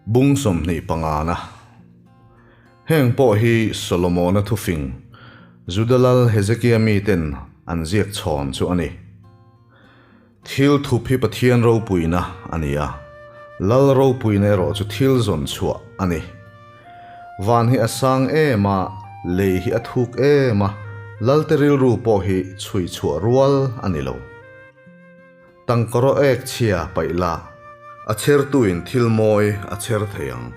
Bung 25 na. Heng pawh hi Solomona thufing, Juda lal Hezekia miten an ziak chhawn chu a ni. Thil thup hi Pathian ropuina a ni a, lal ropuina erawh chu thil zawn chhuah a ni. Van hi a sang em a, lei hi a thuk em a, lalte rilru pawh hi chhui chhuah rual a ni lo. Tangkaraw ek chhia paih la, a chhertuin thil mawi a chher thei ang.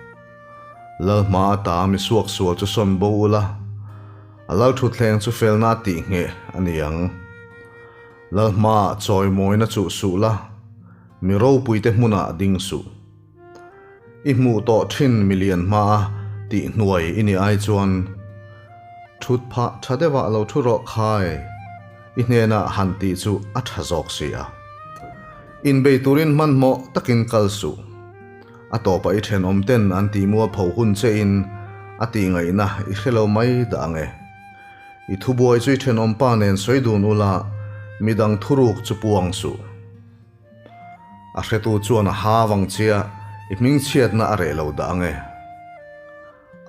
Lal hma ata mi suak sual chu sawn bo ula, a lal thutthleng chu felna tih ngheh a ni ang. Lal hmaah chawimawina chuh suh la, mi ropuite hmunah ding suh. I hmuh tawh thin milian hmaa tih hnuai i nih ai chuan thut phah tha deuhah lo thu rawh khai, i hnenah han tih chu a tha zawk si a. Inbei turin hmanhmawh takin kal suh. A tawpah i thenawm ten an tih mualpho hun che in a tih ngaihna i hre lo mai dah ang e. I thubuai chu i thenawm pa nen sawi dun ula, midang thuruk chu puang suh. A hretu chuan a ha vang chia i hmingchhiatna a reh lo dah ang e.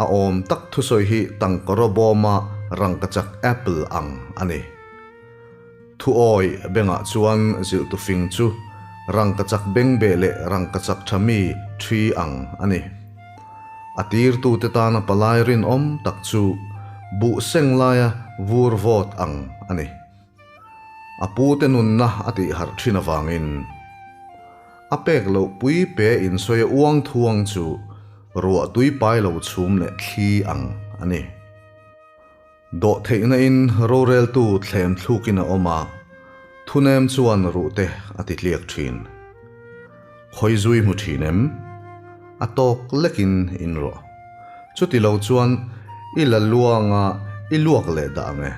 A awm tak thusawi hi tangkaraw bawma rangkachak apple ang a ni. Thuawi bengah chuan zilhtu fing chu rangkachak bengbeh leh rangkachak tha mi thi ang a ni. A tirtute tana palai rinawm tak chu buh seng laia vur vawt ang a ni. A pute nunna a tih harh thin avangin a pek loh pui pe insawi a uang thuang chu ruah tui pai lo chhum leh thli ang a ni. Dawhtheihna in roreltu thlem thlukin a awm a, thunem chuan ruhte a ti tliak thin. Khawi zui hmu thin em? A tawk lekin in rawh. Chuti lo chuan i la luanga i luak leh dah ang e.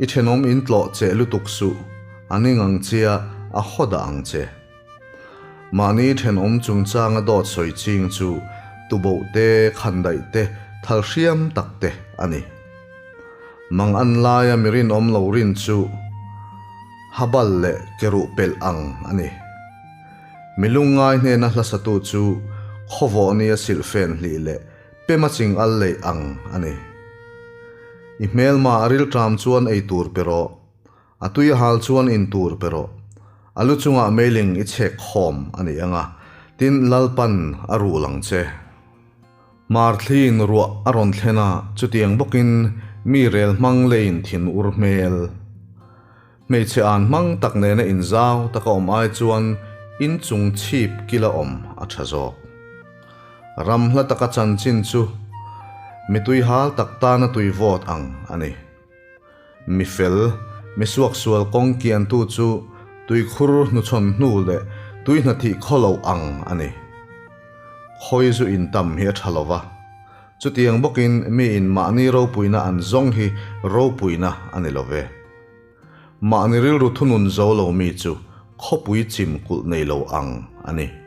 I thenawm in tlawh che lutuk suh, a ning ang chia a haw dah ang che. Mahni thenawm chungchanga dawt sawi ching chu tuboh te, khandaih te, thal hriam tak te a ni. Mang an laia mi rinawm lo rin chu habal leh keruh pelh ang a ni. Mi lungngai hnena hlasatu chu khawvawh nia silhfen hlih leh Pema ching al leih ang a ni. I hmelma a rilṭam chuan ei tur pe rawh, a tui a hal chuan in tur pe rawh. A lu chungah meiling i chhek khawm a ni ang a, tin Lalpan a rul ang che. Marthliin ruah a rawn thlen a, chutiang bawkin mi rel hmang leiin thin ur hmel. Hmeichhe an hmang tak nena inzau taka awm ai chuan inchung chhip kila awm a tha zawk. Ram hla taka chanchin chu mi tui hal tak tana tui vawt ang a ni. Mi fel, mi suaksual kawng kiantu chu tuikhur hnuchhawn hnu leh tui hnathih khaw loh ang a ni. Khawi zu intam hi a tha lo va. Chutiang bawkin miin mahni ropuina an zawng hi ropuina a ni lo ve. Mahni rilru thunun zo lo mi chu khawpui chim kulh nei lo ang a ni.